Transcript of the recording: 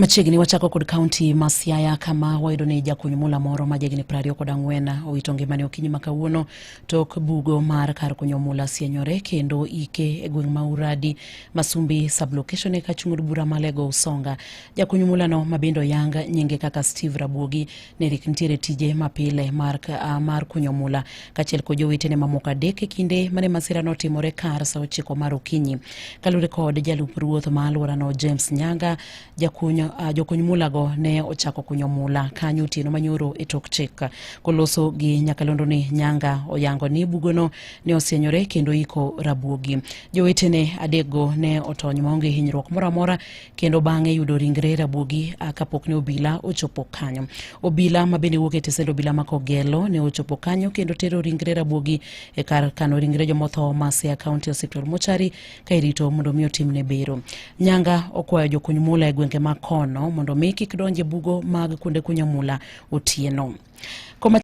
Machiegni wachako kod kaunti ma Siaya kama wayudo ni jakuny mula moro ma jahigni 24 owito ngimane okinyi ma kawuono tok bugo mar kar kunyo mula sienyore kendo ike e gweng' ma Uradi Masumbi sub-location e kachung' od bura ma Alego Usonga. Jakuny mulano ma bende oyang nyinge kaka Steve Rabuogi ne rik nitiere tije mapile mar kunyo mula kaachiel kod jowetene mamoko adek e kinde mane masira notimore kar sa 9 mar okinyi. Kaluwore kod jalup ruoth ma alworano James Nyanga, jokuny mulago ne ochako kunyo mula kanyo otieno manyoro e tok chik. Koloso gi nyakalondo ni Nyanga oyango ni bugono ne osienyore kendo iko Rabuogi. Jowetene adekgo ne otony maonge hinyruok moro amora kendo bang'e yudo ringre Rabuogi kapok ne obila ochopo kanyo. Obila ma bende wuok e tesend obila ma Kogelo ne ochopo kanyo kendo tero ringre Rabuogi e kar kano ringre jomotho ma Siaya County Hospital Mochari ka irito mondo mi otimne bero. Nyanga okwayo jokuny mula e gwenge ma kono mondo mi kik donj e bugo mag kuonde kunyo mula otieno. Koma